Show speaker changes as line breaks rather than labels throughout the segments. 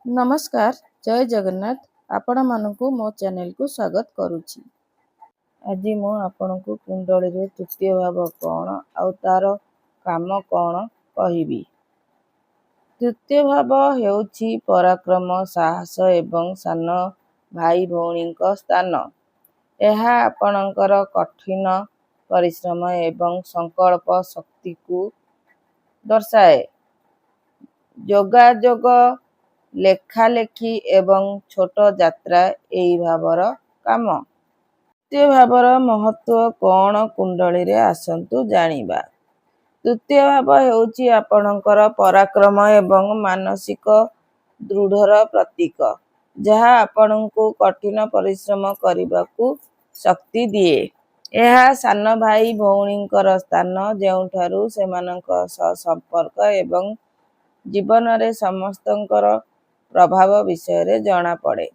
ନମସ୍କାର, ଜୟ ଜଗନ୍ନାଥ। ଆପଣମାନଙ୍କୁ ମୋ ଚ୍ୟାନେଲକୁ ସ୍ୱାଗତ କରୁଛି। ଆଜି ମୁଁ ଆପଣଙ୍କୁ କୁଣ୍ଡଳୀରେ ତୃତୀୟ ଭାବ କ'ଣ ଆଉ ତାର କାମ କ'ଣ କହିବି। ତୃତୀୟ ଭାବ ହେଉଛି ପରାକ୍ରମ, ସାହସ ଏବଂ ସାନ ଭାଇ ଭଉଣୀଙ୍କ ସ୍ଥାନ। ଏହା ଆପଣଙ୍କର କଠିନ ପରିଶ୍ରମ ଏବଂ ସଂକଳ୍ପ ଶକ୍ତିକୁ ଦର୍ଶାଏ। ଯୋଗାଯୋଗ, ଲେଖାଲେଖି ଏବଂ ଛୋଟ ଯାତ୍ରା ଏହି ଭାବର କାମ। ତୃତୀୟ ଭାବର ମହତ୍ତ୍ୱ କ'ଣ କୁଣ୍ଡଳୀରେ, ଆସନ୍ତୁ ଜାଣିବା। ତୃତୀୟ ଭାବ ହେଉଛି ଆପଣଙ୍କର ପରାକ୍ରମ ଏବଂ ମାନସିକ ଦୃଢ଼ର ପ୍ରତୀକ, ଯାହା ଆପଣଙ୍କୁ କଠିନ ପରିଶ୍ରମ କରିବାକୁ ଶକ୍ତି ଦିଏ। ଏହା ସାନ ଭାଇ ଭଉଣୀଙ୍କର ସ୍ଥାନ, ଯେଉଁଠାରୁ ସେମାନଙ୍କ ସହ ସମ୍ପର୍କ ଏବଂ ଜୀବନରେ ସମସ୍ତଙ୍କର ପ୍ରଭାବ ବିଷୟରେ ଜଣାପଡ଼େ।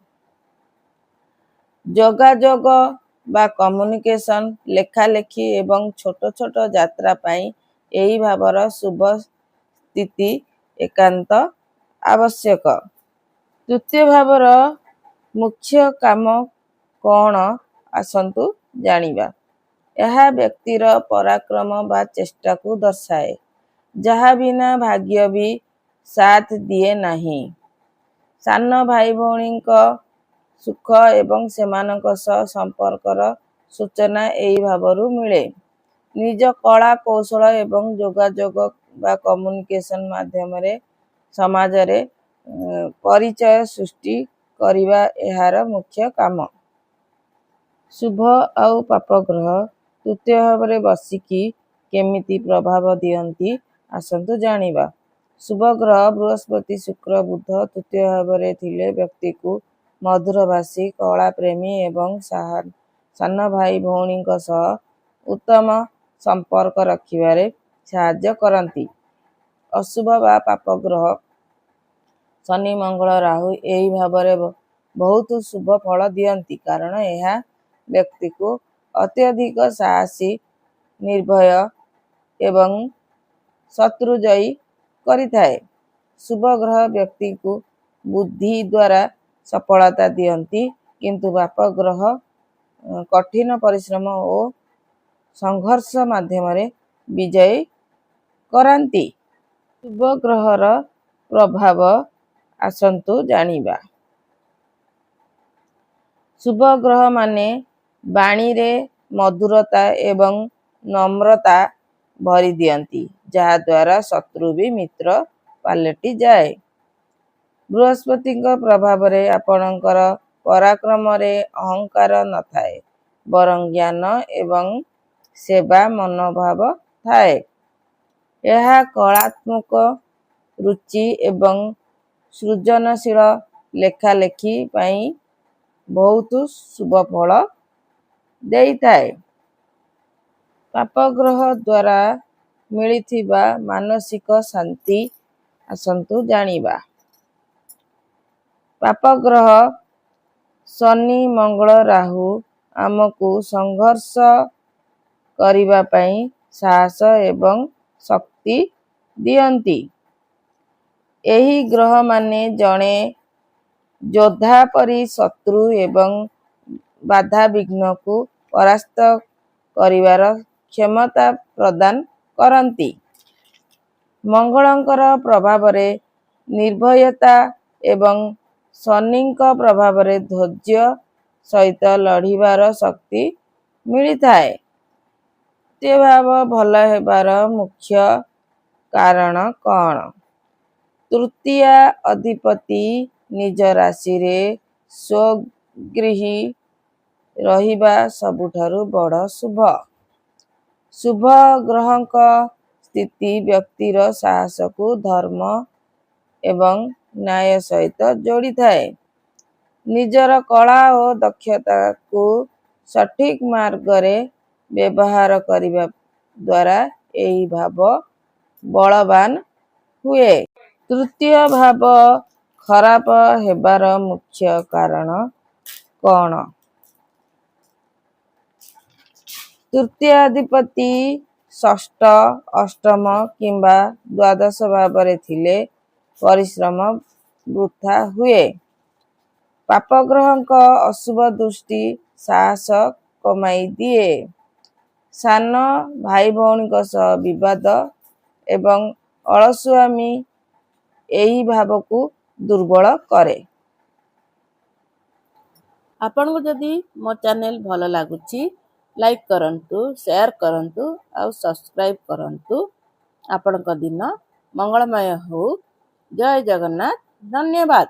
ଯୋଗାଯୋଗ ବା କମ୍ୟୁନିକେସନ, ଲେଖାଲେଖି ଏବଂ ଛୋଟ ଛୋଟ ଯାତ୍ରା ପାଇଁ ଏହି ଭାବର ଶୁଭ ସ୍ଥିତି ଏକାନ୍ତ ଆବଶ୍ୟକ। ତୃତୀୟ ଭାବର ମୁଖ୍ୟ କାମ କ'ଣ, ଆସନ୍ତୁ ଜାଣିବା। ଏହା ବ୍ୟକ୍ତିର ପରାକ୍ରମ ବା ଚେଷ୍ଟାକୁ ଦର୍ଶାଏ, ଯାହା ବିନା ଭାଗ୍ୟ ବି ସାଥ ଦିଏ ନାହିଁ। ସାନ ଭାଇଭଉଣୀଙ୍କ ସୁଖ ଏବଂ ସେମାନଙ୍କ ସହ ସମ୍ପର୍କର ସୂଚନା ଏହି ଭାବରୁ ମିଳେ। ନିଜ କଳା, କୌଶଳ ଏବଂ ଯୋଗାଯୋଗ ବା କମ୍ୟୁନିକେସନ ମାଧ୍ୟମରେ ସମାଜରେ ପରିଚୟ ସୃଷ୍ଟି କରିବା ଏହାର ମୁଖ୍ୟ କାମ। ଶୁଭ ଆଉ ପାପ ଗ୍ରହ ତୃତୀୟ ଭାବରେ ବସିକି କେମିତି ପ୍ରଭାବ ଦିଅନ୍ତି, ଆସନ୍ତୁ ଜାଣିବା। ଶୁଭ ଗ୍ରହ ବୃହସ୍ପତି, ଶୁକ୍ର, ବୁଧ ତୃତୀୟ ଭାବରେ ଥିଲେ ବ୍ୟକ୍ତିକୁ ମଧୁରଭାଷୀ, କଳାପ୍ରେମୀ ଏବଂ ସାନ ଭାଇ ଭଉଣୀଙ୍କ ସହ ଉତ୍ତମ ସମ୍ପର୍କ ରଖିବାରେ ସାହାଯ୍ୟ କରନ୍ତି। ଅଶୁଭ ବା ପାପ ଗ୍ରହ ଶନି, ମଙ୍ଗଳ, ରାହୁ ଏହି ଭାବରେ ବହୁତ ଶୁଭ ଫଳ ଦିଅନ୍ତି, କାରଣ ଏହା ବ୍ୟକ୍ତିକୁ ଅତ୍ୟଧିକ ସାହସୀ, ନିର୍ଭୟ ଏବଂ ଶତ୍ରୁଜୟୀ କରିଥାଏ। ଶୁଭ ଗ୍ରହ ବ୍ୟକ୍ତିକୁ ବୁଦ୍ଧି ଦ୍ୱାରା ସଫଳତା ଦିଅନ୍ତି, କିନ୍ତୁ ପାପ ଗ୍ରହ କଠିନ ପରିଶ୍ରମ ଓ ସଂଘର୍ଷ ମାଧ୍ୟମରେ ବିଜୟୀ କରାନ୍ତି। ଶୁଭ ଗ୍ରହର ପ୍ରଭାବ ଆସନ୍ତୁ ଜାଣିବା। ଶୁଭ ଗ୍ରହମାନେ ବାଣୀରେ ମଧୁରତା ଏବଂ ନମ୍ରତା ଭରିଦିଅନ୍ତି, ଯାହାଦ୍ୱାରା ଶତ୍ରୁ ବି ମିତ୍ର ପାଲଟିଯାଏ। ବୃହସ୍ପତିଙ୍କ ପ୍ରଭାବରେ ଆପଣଙ୍କର ପରାକ୍ରମରେ ଅହଙ୍କାର ନଥାଏ, ବରଂ ଜ୍ଞାନ ଏବଂ ସେବା ମନୋଭାବ ଥାଏ। ଏହା କଳାତ୍ମକ ରୁଚି ଏବଂ ସୃଜନଶୀଳ ଲେଖାଲେଖି ପାଇଁ ବହୁତ ଶୁଭ ଫଳ ଦେଇଥାଏ। ପାପ ଗ୍ରହ ଦ୍ୱାରା ମିଳିଥିବା ମାନସିକ ଶାନ୍ତି ଆସନ୍ତୁ ଜାଣିବା। ପାପ ଗ୍ରହ ଶନି, ମଙ୍ଗଳ, ରାହୁ ଆମକୁ ସଂଘର୍ଷ କରିବା ପାଇଁ ସାହସ ଏବଂ ଶକ୍ତି ଦିଅନ୍ତି। ଏହି ଗ୍ରହମାନେ ଜଣେ ଯୋଦ୍ଧା ପରି ଶତ୍ରୁ ଏବଂ ବାଧାବିଘ୍ନକୁ ପରାସ୍ତ କରିବାର କ୍ଷମତା ପ୍ରଦାନ କରନ୍ତି। ମଙ୍ଗଳଙ୍କର ପ୍ରଭାବରେ ନିର୍ଭୟତା ଏବଂ ଶନିଙ୍କ ପ୍ରଭାବରେ ଧୈର୍ଯ୍ୟ ସହିତ ଲଢ଼ିବାର ଶକ୍ତି ମିଳିଥାଏ। ତୃତୀୟ ଭାବ ଭଲ ହେବାର ମୁଖ୍ୟ କାରଣ କ'ଣ? ତୃତୀୟା ଅଧିପତି ନିଜ ରାଶିରେ ସ୍ୱଗୃହୀ ରହିବା ସବୁଠାରୁ ବଡ଼ ଶୁଭ। ଶୁଭ ଗ୍ରହଙ୍କ ସ୍ଥିତି ବ୍ୟକ୍ତିର ସାହସକୁ ଧର୍ମ ଏବଂ ନ୍ୟାୟ ସହିତ ଯୋଡ଼ିଥାଏ। ନିଜର କଳା ଓ ଦକ୍ଷତାକୁ ସଠିକ ମାର୍ଗରେ ବ୍ୟବହାର କରିବା ଦ୍ୱାରା ଏହି ଭାବ ବଳବାନ ହୁଏ। ତୃତୀୟ ଭାବ ଖରାପ ହେବାର ମୁଖ୍ୟ କାରଣ କ'ଣ? ତୃତୀୟାଧିପତି ଷଷ୍ଠ, ଅଷ୍ଟମ କିମ୍ବା ଦ୍ୱାଦଶ ଭାବରେ ଥିଲେ ପରିଶ୍ରମ ବୃଥା ହୁଏ। ପାପଗ୍ରହଙ୍କ ଅଶୁଭ ଦୃଷ୍ଟି ସାହସ କମାଇ ଦିଏ। ସାନ ଭାଇ ଭଉଣୀଙ୍କ ସହ ବିବାଦ ଏବଂ ଅଳସୁଆମି ଏହି ଭାବକୁ ଦୁର୍ବଳ କରେ। ଆପଣଙ୍କୁ ଯଦି ମୋ ଚ୍ୟାନେଲ ଭଲ ଲାଗୁଛି, ଲାଇକ୍ କରନ୍ତୁ, ସେୟାର କରନ୍ତୁ ଆଉ ସବସ୍କ୍ରାଇବ୍ କରନ୍ତୁ। ଆପଣଙ୍କ ଦିନ ମଙ୍ଗଳମୟ ହେଉ। ଜୟ ଜଗନ୍ନାଥ। ଧନ୍ୟବାଦ।